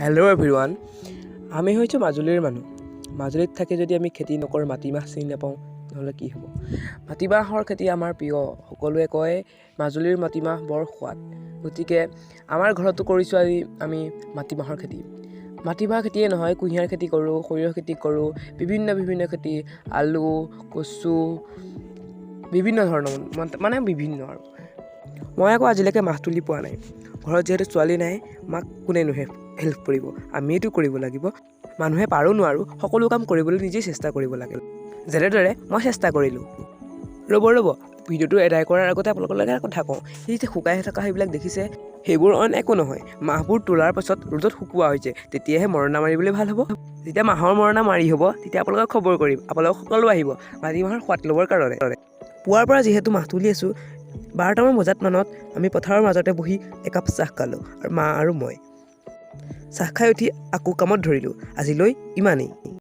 Hello' everyone, আমি হৈছোঁ মাজুলীৰ মানুহ। মাজুলীত থাকি যদি আমি খেতি নকৰোঁ, মাটিমাহ চিনি নাপাওঁ, নহ'লে কি হ'ব? মাটিমাহৰ খেতি আমাৰ প্ৰিয়। সকলোৱে কয় মাজুলীৰ মাটিমাহ বৰ সোৱাদ। গতিকে আমাৰ ঘৰতো কৰিছোঁ আজি আমি মাটিমাহৰ খেতি। মাটিমাহ খেতিয়ে নহয়, কুঁহিয়াৰ খেতি কৰোঁ, সৰিয়হ খেতি কৰোঁ, বিভিন্ন বিভিন্ন খেতি, আলু, কচু, বিভিন্ন ধৰণৰ, মানে বিভিন্ন। আৰু মই আকৌ আজিলৈকে মাহ তুলি পোৱা নাই। ঘৰত যিহেতু ছোৱালী নাই, মাক কোনেনো হেল্প কৰিব? আমিয়েতো কৰিব লাগিব। মানুহে পাৰোঁ নোৱাৰোঁ, সকলো কাম কৰিবলৈ নিজেই চেষ্টা কৰিব লাগে। যেনেদৰে মই চেষ্টা কৰিলোঁ। ৰ'ব ৰ'ব, ভিডিঅ'টো এদায় কৰাৰ আগতে আপোনালোকৰ এটা কথা কওঁ। সেই যে শুকাই থকা সেইবিলাক দেখিছে, সেইবোৰ অইন একো নহয়, মাহবোৰ তোলাৰ পাছত ৰ'দত শুকোৱা হৈছে। তেতিয়াহে মৰণা মাৰিবলৈ ভাল হ'ব। যেতিয়া মাহৰ মৰণা মাৰি হ'ব, তেতিয়া আপোনালোকক খবৰ কৰিম। আপোনালোক সকলো আহিব মাটিমাহৰ সোৱাদ ল'বৰ কাৰণে। পুৱাৰ পৰা যিহেতু মাহ তুলি আছোঁ, 12টামান বজাত মানত আমি পথাৰৰ মাজতে বহি একাপ চাহ খালোঁ আৰু মা আৰু মই চাহ খাই উঠি আকৌ কামত ধৰিলোঁ। আজিলৈ ইমানেই।